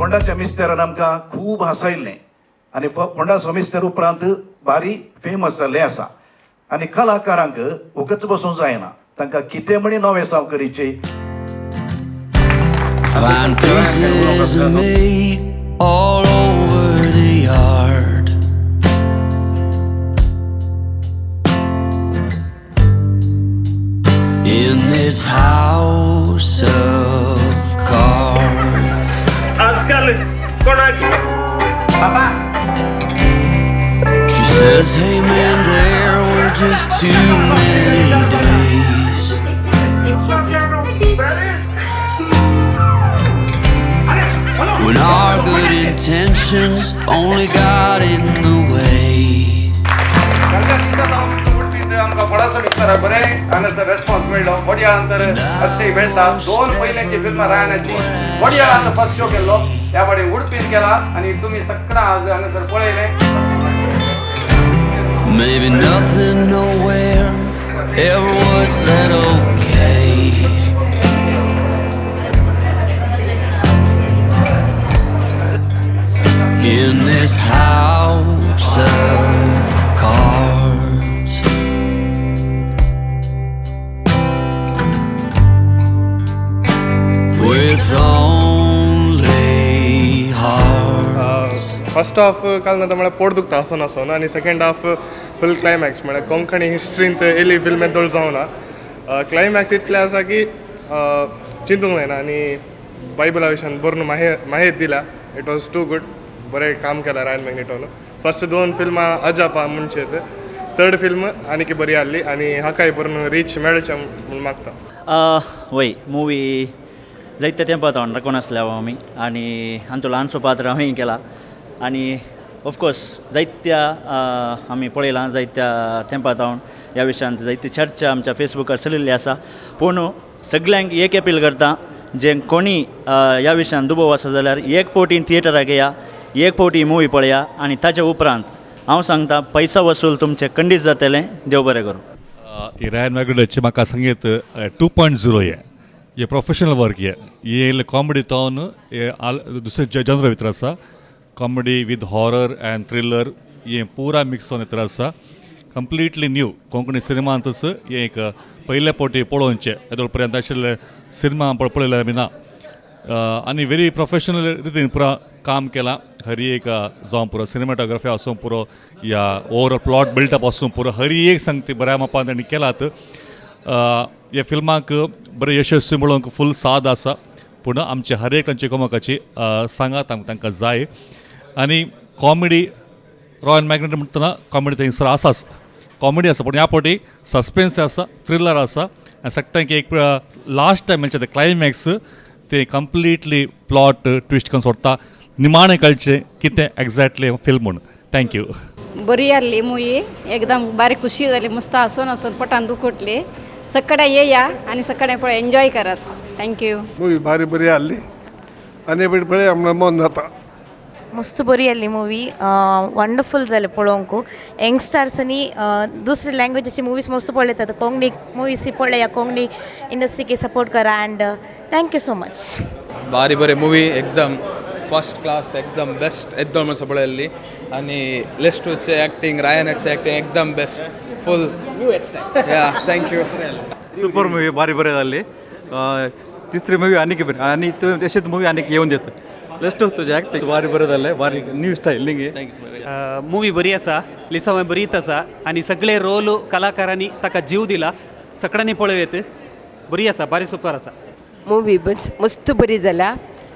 फोंडाच्या मिस्तेरान आमकां खूब हांसयल्लें आनी फोंडाचो मिस्तेर उपरांत बारी फेमस जाल्लें आसा. आनी कलाकारांक वगत बसूंक जायना, तांकां कितें म्हणी नवें साव करीचे. Find pieces of me all over the yard. In this house of cards. आजकाल कोणाक She says, hey man, there were just too many days. When our good intentions only got in the way. आमकां फोडाचो mixer बरें हांगासर response मेळ्ळो. वडयाळान तर अशें मेळटा. दोन पयल्यांची फिल्मां रायनाची वडयाळान फर्स्ट शो केल्लो, त्या फाटी उडपीन केला आनी तुमी सगळां आज हांगासर पळयलें. Maybe nothing nowhere ever was that okay. In this house of cards. With only hearts. First half काल ना म्हळ्यार पोट दुखता आसून आसून आनी सेकंड हाफ फूल क्लायमॅक्स म्हळ्यार कोंकणी हिस्ट्रींत येयली फिल्म येदोळ जावना. क्लायमॅक्स इतलें आसा की चिंतूंक जायना आनी बायबला विशयान बरून माहेत दिल्या. It was too good. बरें काम केलां रायन मॅग्नेटोन. फर्स्ट दोन फिल्मां अजापा म्हणचेच, थर्ड फिल्म आनीक बरी आहली आनी हाकाय बरून रीच मेळचें म्हूण मागता. वय मुवी जायते तेंपा जावन राखून आसले हांव आमी आनी हांतू ल्हानसो पात्र हांवें केला आनी ऑफकोर्स जायत्या आमी पळयलां जायत्या तेंपा जावन ह्या विशयांत जायती चर्चा आमच्या फेसबुकार चलिल्ली आसा. पूण सगल्यांक एक अपील करता, जे कोणी ह्या विशयान दुबाव आसा जाल्यार एक फावटी थिएटराक येया, एक फावटी मुवी पळया आनी ताच्या उपरांत हांव सांगता पैसा वसूल तुमचें खंडीत जातलें. देव बरें करूं. रायन मॅग्नेटाचे म्हाका संगीत 2.0 हे हे प्रोफेशनल वर्क हे हे कॉमेडी तावन हे दुसरे जनर भितर आसा. Comedy with horror and thriller हे पुरा मिक्स जावन भितर आसा. कंप्लिटली न्यू कोंकणी सिनेमांतच हे एक पयले फावटी पळोवचें येदोळ पर्यंत आशिल्ले सिनेमा पळयले बी ना. आनी व्हेरी प्रोफेशनल रितीन पुरा काम केलां. हरी एक जावं पुरो सिनेमाटोग्राफी आसूं पुरो या ओवरऑल प्लॉट बिल्टअप आसूं पुरो, हरी एक सांगता बऱ्या मापान तांणी केलात. ह्या फिल्माक बरें यशस्वी मेळोवंक फूल साद आसा. पूण आमचे हर एकल्याची एकामेकाची सांगात आमकां तांकां जाय. आनी कॉमेडी रॉयल मॅग्नेट म्हणटना कॉमेडी थंयसर आसाच, कॉमेडी आसा, पूण ह्या फावटी सस्पेन्स आसा, थ्रिलर आसा आनी सगळ्यांक एक लास्ट टायम म्हणचे ते क्लायमॅक्स ते कंप्लिटली प्लॉट ट्विस्ट करून सोडटा. निमाणें कळचें कितें एग्जॅक्टली फिल्म म्हूण. Thank you. बरी आहली मुवी, एकदम बारीक खुशी जाली. मस्त हांसून हांसून पोटान दुखोटली. सगळ्या येया आनी सगळ्या पळय एन्जॉय करात. Thank you. Movie भारी बरी आहली आनी पळय आमकां मन जाता. मस्त बरी आहली मुवी, वंडरफूल जालें पळोवंक. यंगस्टर्सांनी दुसरी लँग्वेजीची मुवीज मस्त पळयतात, कोंकणी मुवीज पळया, कोंकणी इंडस्ट्रीक सपोर्ट करा and thank you so much. भारी बरे मुवी, एकदम फर्स्ट क्लास, एकदम बेस्ट एकदम असं पळयल्ली. आनी लेस्टूचे ॲक्टिंग, रायनाचे ॲक्टिंग एकदम best, full yeah. Thank you. Super movie भारी बरें जाल्ली. तिसरी मुवी आनीक बरी आनी तशेंच मुवी आनीक येवन दिता. बेस्ट तुजें ॲक्टिंग भारी बरें जालें, भारी न्यू स्टायल न्ही. मुवी बरी आसा, लिसांव बरीच आसा आनी सगळे रोल कलाकारांनी ताका जीव दिला. सगळ्यांनी पळोवयेत, बरी आसा, बारी सुपर आसा. मुवी मस्त बरी जाल्या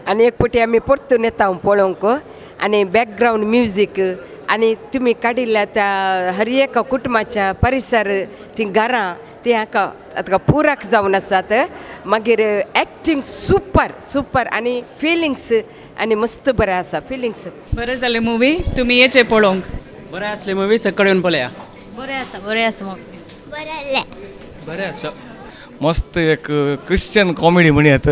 आनी एक फावटी आमी परतून येता पळोवंक. आनी बॅकग्रावंड म्युजीक आनी तुमी काडिल्ल्या त्या हर एका कुटुंबाच्या परिसर ती घरां ती हाका आतां पुराक जावन आसात. मागीर एक्टींग सुपर सुपर आनी फिलिंग्स आनी मस्त बरें आसा फिलिंग्स. बरें जालें मुवी, तुमी येचे पळोवंक. बरें आसलें मुवी, सगळे येवन पळया. बरें आसा, बरें आसा मुवी. बरें आसलें. बरें आसा. मस्त एक क्रिश्चन कॉमेडी म्हणयात,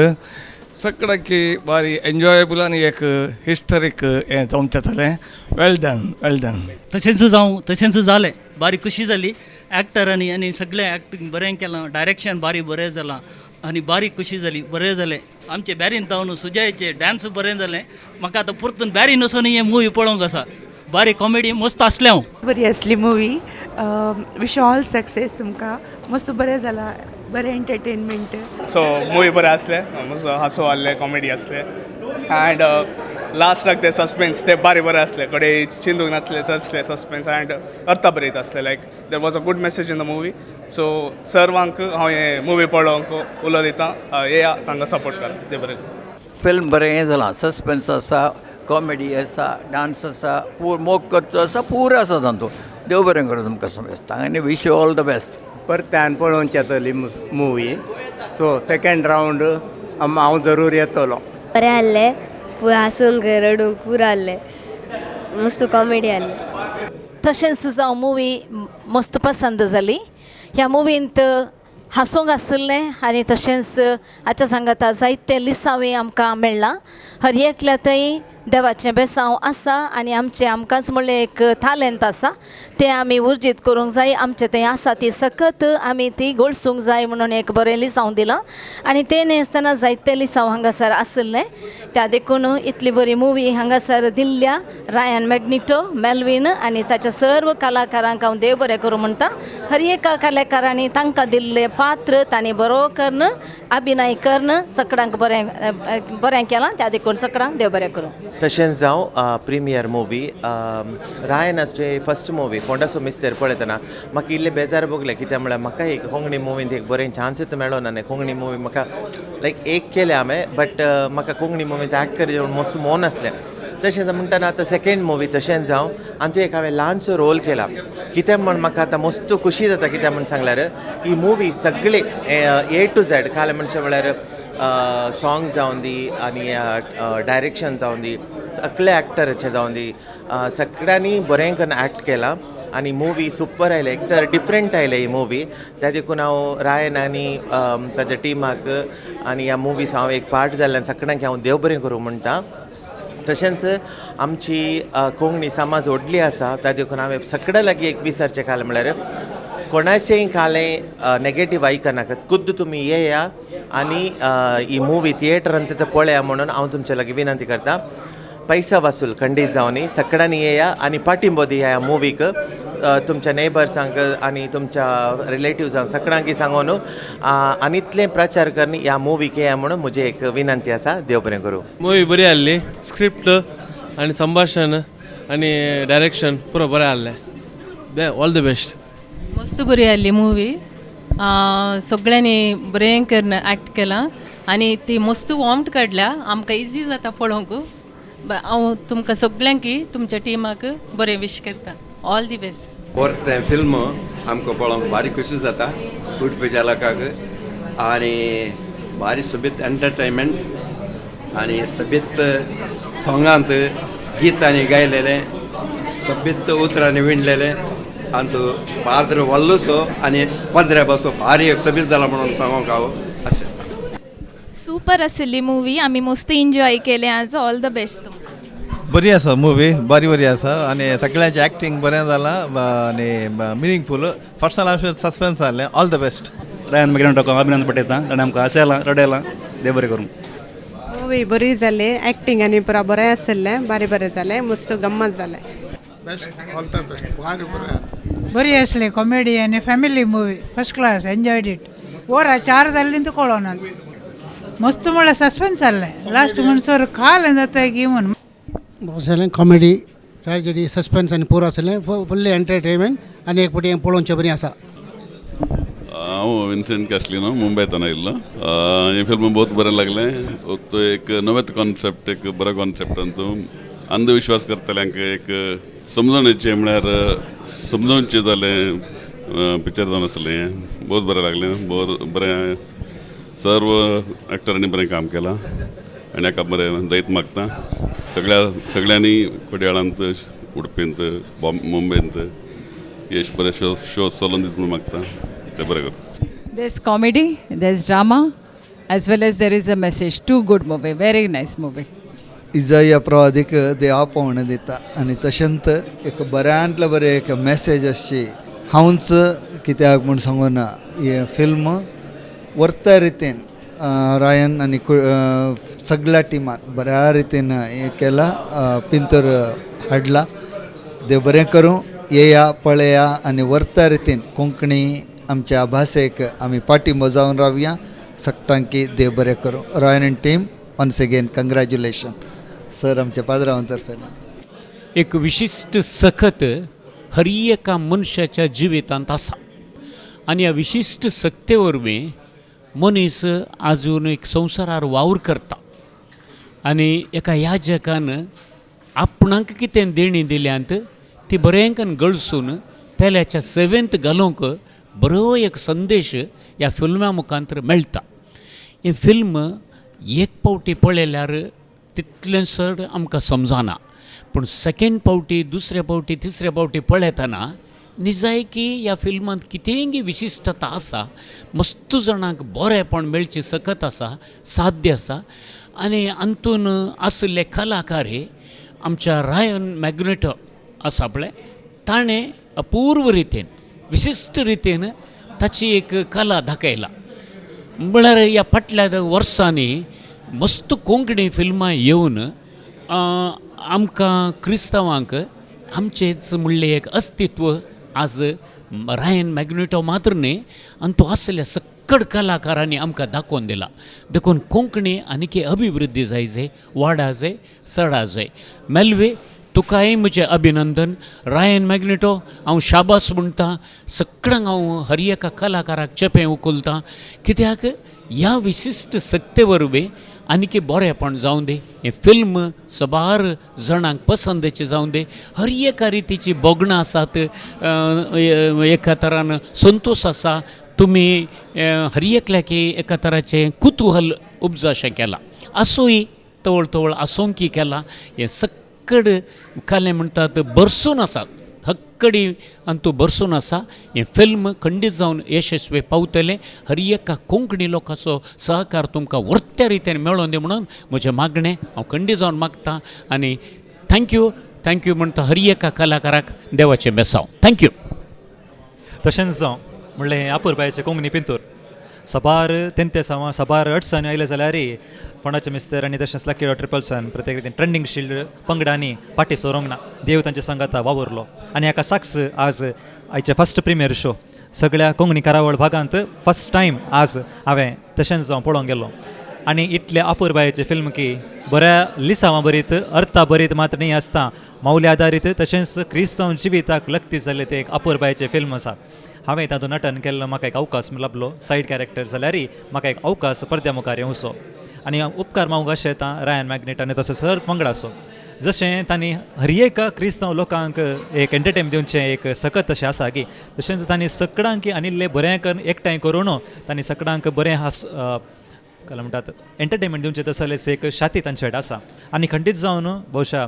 सगळ्यांकी बारी एन्जॉयेबल आनी एक हिस्टोरीक हें जावंक जातालें. Well done, well done. तशेंच जावं, तशेंच जालें. बारी खुशी जाली. एक्टरांनी आनी सगळें एक्टींग बरें केलां, डायरेक्शन बारी बरें जालां. आनी बारीक खुशी जाली, बरें जालें. आमचे बॅरीन जावन सुजयाचे डान्स बरें जालें. म्हाका आतां परतून बॅरीन वचून हें मुवी पळोवंक आसा. बारीक कॉमेडी मस्त आसलें हांव. बरी आसली मुवी. विश ऑल सक्सेस तुमकां. मस्त बरें जालां, बरें एंटरटेनमेंट. सो मुवी बरें आसलें, मस्त हांसो आहलें, कॉमेडी आसलें अँड लास्टाक ते सस्पेन्स ते बारी बरें आसले. कडे चिंतूंक नासले तसले सस्पेन्स अँड अर्थ बरयत आसले. Like there was a good message in the movie. So सर्वांक हांव हें मुवी पळोवंक उलो दिता, येया तांकां सपोर्ट करा. देव बरें. फिल्म बरें जालां, सस्पेन्स आसा, कॉमेडी आसा, डांस आसा, मोग करचो आसा, पुरो आसा तातूंत. देव बरें करूं तुमकां समेस्तांक आनी wish you all the best. परत्यान पळोवंक येतली मुवी. सो सेकेंड रावंड हांव जरूर येतलो. बरें आहलें, हांसूंक रडूंक पुरो आहलें, मस्त कॉमेडी आहलें. तशेंच जावं मुवी मस्त पसंद जाली. ह्या मुवींत हांसूंक आशिल्लें आनी तशेंच हाच्या सांगाता जायते लिसांवूय आमकां मेळ्ळां. हर एकल्या थंय देवाचें बेसांव आसा आनी आमचें आमकांच म्हणलें एक थालेंत आसा, तें आमी उर्जीत करूंक जाय. आमचें थंय आसा ती सकत आमी ती गळसूंक जाय म्हणून एक बरें लिसांव दिलां आनी तें न्हय आसतना जायते लिसांव हांगासर आशिल्लें. त्या देखून इतली बरी मुवी हांगासर दिल्ल्या रायन मॅग्निटो, मेलवीन आनी ताच्या सर्व कलाकारांक हांव देव बरें करूं म्हणटा. हर एका कलाकारांनी तांकां दिल्लें पात्र तांणी बरो करून अभिनय करून सगळ्यांक बरें बरें केलां. त्या देखून सगळ्यांक देव बरें करूं. तशेंच जावं प्रिमियर मुवी रायनाचे फर्स्ट मुवी फोंडाचो मिस्तेर पळयतना म्हाका इल्लें बेजार भोगलें. कित्याक म्हळ्यार म्हाका एक कोंकणी मुवींत एक बरें चान्स मेळना न्ही. कोंकणी मुवी म्हाका लायक एक केल्या हांवें, बट म्हाका कोंकणी मुवींत एक्ट करचें म्हूण मस्त मोन आसलें. तशेंच म्हणटना आतां सेकेंड मुवी तशेंच जावं आनी तो एक हांवें ल्हानसो रोल केला. कित्याक म्हण म्हाका आतां मस्त खुशी जाता. कित्याक म्हण सांगल्यार ही मुवी सगळी ए टू झॅड काल म्हणचें म्हळ्यार सॉंग जावन दी आनी डायरेक्शन जावन दी, सगळे एक्टराचे जावन दी, सगळ्यांनी बरें करून एक्ट केलां आनी मुवी सुपर आयले. एक तर डिफरंट आयले ही मुवी. त्या देखून हांव रायन आनी ताच्या टिमाक आनी ह्या मुवीस हांव एक पार्ट जाल्ल्यान सगळ्यांक हांव देव बरें करूं म्हणटा. तशेंच आमची कोंकणी समाज व्हडली आसा, त्या देखून हांवें सगळ्या लागीं एक विचारचें काल म्हळ्यार कोणाचेंय कालें नेगेटीव आयकनाकात, खुद्द तुमी येया आनी ही मुवी थिएटरान तितूं पळया म्हणून हांव तुमचे लागीं विनंती करता. पैसा वसूल खंडीत जावनी सगळ्यांनी येया आनी पाठिंबो दिया ह्या मुवीक. तुमच्या नेबर्सांक आनी तुमच्या रिलेटिव्सांक सगळ्यांक सांगून आनी इतलें प्रचार करून ह्या मुवीक येया म्हणून म्हजी एक विनंती आसा. देव बरें करूं. मुवी बरी आहली, स्क्रिप्ट आनी संभाशण आनी डायरेक्शन पुरो बरें आहलें. All the best. मस्त बरी आहली मुवी. सगळ्यांनी बरें करून एक्ट केलां आनी ती मस्त वॉम्ट काडल्या, आमकां इजी जाता पळोवंक. हांव तुमकां सगळ्यांक तुमच्या टिमाक बरें विश करता. All the best. परतें फिल्म आमकां पळोवंक भारी खुशी जाता उडपीच्या लोकांक आनी भारी सोबीत एंटरटेनमेंट आनी सोबीत सोंगांत गितांनी गायलेलें, सोबीत उतरांनी विणलेलें आनी तो पाद्र व्हडलोसो आनी पदऱ्या बसो भारी सोबीत जाला म्हणून सांगूंक हांव अशें. सुपर आसली मुवी, आमी मस्त एन्जॉय केलें आज. ऑल the best तुमकां. बरी आसा मुवी, बरी बरी आसा आनी सगळ्यांचें एक्टींग बरें जालां आनी मिनींगफूल. फर्स्ट हाफ सस्पेन्स जालें. All the best. Ryan मॅग्नेटोक अभिनंदन पठयता, ताणें आमकां हांसयलां रडयलां. देव बरें करूं. मुवी बरी जाली, एक्टींग आनी पुरा बरें आसलें, बारी बरें जालें, मस्त गम्मत जालें. Best, all the best. भारी बरें बरी आसली कॉमेडी आनी family movie, first class, enjoyed it. वरां 4 जाल्लीं तुका कळना, मस्त म्हळ्यार सस्पेन्स जाल्लें. लास्ट म्हणसर काल जाता की म्हूण. आसलें कॉमेडी, ट्रॅजेडी, सस्पेन्स आनी पुरो आसलें. फुल्ली एंटरटेनमेंट आनी एक फावटी हें पळोवचें बरीं आसा. हांव विन्सेंट कॅस्लिनो मुंबयतान आयिल्लो. हें फिल्म बहुत बरें लागलें. तो एक नवेंच कॉन्सेप्ट, एक बरो कॉन्सेप्ट. अंतू अंधविश्वास करतल्यांक एक समजणेचें म्हळ्यार समजोवचें जालें पिक्चर जावन आसलें. हें बहुत बरें लागलें, बहुत बरें. सर्व एक्टरांनी बरें काम केलां आनी हाका बरें जैत मागता. सगळ्यांनी कोडयाळांत, उडपींत, मुंबयंत यश बरें शो शो चलोवन दित म्हूण मागता. तें बरें करूं. There's comedy, there's drama, as well as there is a message. Too good movie, very nice movie. इजाया प्रवादीक देवा पावणे दिता आनी तशेंच एक बऱ्यांतलें बरें एक मॅसेज आसची. हांवूच कित्याक म्हूण सांगूना, हें फिल्म व्हरता रितीन रायन आनी सगळ्या टिमान बऱ्या रितीन हें केलां, पिंतूर हाडला. देव बरें करूं. येया पळया आनी व्हरता रितीन कोंकणी आमच्या भाशेक आमी फाटीं मोजावन रावया. सगटांकी देव बरें करूं. Ryan and team once again congratulation sir आमच्या पाद्रावां तर्फेन. एक विशिश्ट सखत हर एका मनशाच्या जिवितांत आसा आनी ह्या विशिश्ट सक्ते वरवीं मनीस आजून एक संवसारार वावर करता आनी एका याजकान आपणाक कितें देणी दिल्यांत ती बरेंकन गळसून पेल्याच्या सेवेंत घालूंक बरो एक संदेश ह्या फिल्मा मुखांतर मेळटा. हें फिल्म एक पावटी पळयल्यार तितलें चड आमकां समजना, पूण सेकेंड पावटी, दुसऱ्या पावटी, तिसऱ्या पावटी पळयतना निजायकी ह्या फिल्मांत कितेंगी विशिश्टता आसा, मस्त जाणांक बरेंपण मेळची सकत आसा, साध्य आसा. आनी हातून आशिल्ले कलाकार हे आमच्या रायन मॅग्नेटो आसा पळय, ताणें अपूर्व रितीन विशिश्ट रितीन ताची एक कला दाखयला. म्हळ्यार ह्या फाटल्या वर्सांनी मस्त कोंकणी फिल्मां येवन आमकां क्रिस्तांवांक आमचेंच म्हणलें एक अस्तित्व आज रायन मॅग्नेटो मात्र न्ही आनी तो आसल्या सक्कड कलाकारांनी आमकां दाखोवन दिला. देखून कोंकणी आनीक अभिवृद्धी जाय जाय, वाडा जाय, चडा जाय. मेल्वे तुकाय म्हजें अभिनंदन. रायन मॅग्नेटो हांव शाबास म्हणटा. सगळ्यांक हांव हर एका कलाकाराक चेपें उखलतां, कित्याक ह्या विशिश्ट सक्ते वरवीं आनीक बरेंपण जावं दी, हें फिल्म सबार जाणांक पसंदेचें जावं दी. हर एका रितीची भोगणां आसात, एका तरान संतोश आसा. तुमी हर एकल्याक एका तराचें कुतूहल उपजाशें केलां, आसूय तवळ तवळ आसोंकी केलां. हें सक्कड कालें म्हणटात भरसून आसात, हक्कडी आनी तूं भरसून आसा. हें फिल्म खंडीत जावन यशस्वी पावतलें. हर एका कोंकणी लोकांचो सहकार तुमकां व्हरत्या रितीन मेळोन दी म्हणून म्हजें मागणें हांव खंडीत जावन मागता. आनी thank you thank you म्हणटा हर एका कलाकाराक देवाचें बेसांव. Thank you. तशेंच जावं म्हणलें हें अपुरबायेचें कोंकणी पिंतूर सबार तेंतेसांवां सबार अडचणी आयले जाल्यार फोंडाचे मिस्तर आनी तशेंच लकी ट्रिपल्सान प्रत्येक रितीन ट्रेंडींग शिल्ड पंगडांनी फाटीं सरोंक ना, देव तांच्या सांगाता वावुरलो. आनी हाका साक्ष आज आयचे फर्स्ट प्रिमियर शो सगळ्या कोंकणी करावळ भागांत फर्स्ट टायम आज हांवें तशेंच जावं पळोवंक गेलो. आनी इतले अपुरबायेचे फिल्म की बऱ्या लिसांवां बरीत अर्था बरीत मात्र न्ही आसता मावल्या आदारीत तशेंच क्रिस्तांव जिविताक लग्ती जाल्लें तें एक अपुरबायेचें फिल्म आसा. हांवें तातूंत नटन केल्लो, म्हाका एक अवकाश लाबलो सायड कॅरेक्टर जाल्यार म्हाका एक अवकाश पडद्या मुखार येवचो. आनी उपकार मागूंक अशें येता रायन मॅग्नेट आनी तसो सर पंगडाचो, जशें तांणी हर एका क्रिस्तांव लोकांक एक एंटरटेन दिवचें एक सकत अशें आसा की तशेंच तांणी सगळ्यांक आनिल्लें बरें करून एकठांय करून तांणी सगळ्यांक बरें हास काय म्हणटात एंटरटेनमेंट दिवचें तसलें एक शाती तांचे कडेन आसा. आनी खंडीत जावन बहुशा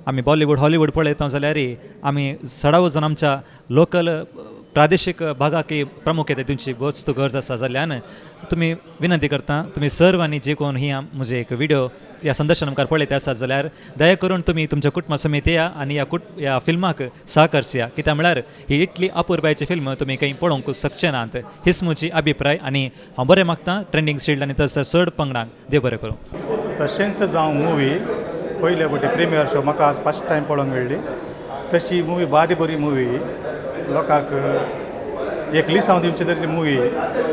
आमी बॉलिवूड हॉलिवूड पळयता जाल्यार आमी चडावत जावन आमच्या लोकल प्रादेशीक भागाक प्रामुख्यता दिवची वस्तू गरज आसा जाल्ल्यान तुमी विनंती करता तुमी सर्व आनी जे कोण ही म्हजे एक व्हिडियो ह्या संदर्शन मुखार पळयत आसात जाल्यार दया करून तुमी तुमच्या कुटुंबा समेत येया आनी ह्या फिल्माक सहकर्सया, कित्याक म्हळ्यार ही इतली अपुरबायेची फिल्म तुमी खंय पळोवंक शकचे नात हीच म्हजी अभिप्राय. आनी हांव बरें मागता ट्रेंडींग शिल्ड आनी तसो चड पंगडांक देव बरें करूं. तशेंच जावं मुवी पयले फावटी प्रिमियर शो म्हाका आज फर्स्ट टायम पळोवंक मेळ्ळी. तशी मुवी बारी बरी मुवी, लोकांक एक लिसांव दिवची तरी मुवी.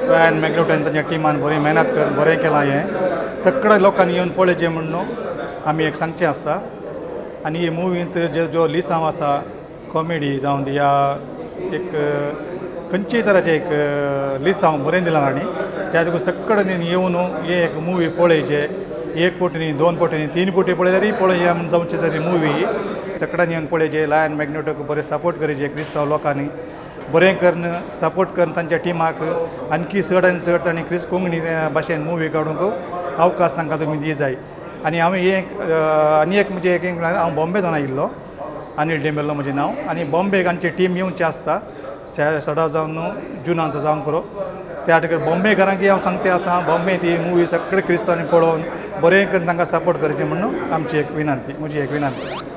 रायन मॅग्नेटो आनी तांच्या टिमान बरी मेहनत करून बरें केलां हें सगळ्या लोकांनी येवन पळोवचें म्हूण न्हू आमी एक सांगचें आसता. आनी हे मुवींत जे जो लिसांव आसा कॉमेडी जावं दी या एक खंयचेय तराचें एक लिसांव बरें दिलां तांणी, त्या देखून सगळ्यांनी येवन हे एक मुवी पळोवचें. एक पटी न्ही, दोन पटी न्ही, तीन पटी पळयल्यारूय पळोवया म्हूण जावचें तरी मुवी सगळ्यांनी येवन पळोवचें. लायन मॅग्नेटोक बरें सपोर्ट करचें, क्रिस्तांव लोकांनी बरें करून सपोर्ट करून तांच्या टिमाक आणखी चड आनी चड तांणी कोंकणी भाशेन मुवी काडूंक अवकाश तांकां तुमी दी जाय. आनी हांवें एक आनी एक म्हजें एक हांव बॉम्बे जावन आयिल्लो, अनिल डिमेलो म्हजें नांव. आनी बॉम्बेक आमची टीम येवची आसता सडा जावन न्हू जुनांत जावंक पुरो. त्या खातीर बॉम्बेकारांकय हांव सांगते आसा बॉम्बे ती मुवी सगळे क्रिस्तांवांनी पळोवन बरें करून तांकां सपोर्ट करचें म्हणून आमची एक विनंती, म्हजी एक विनंती.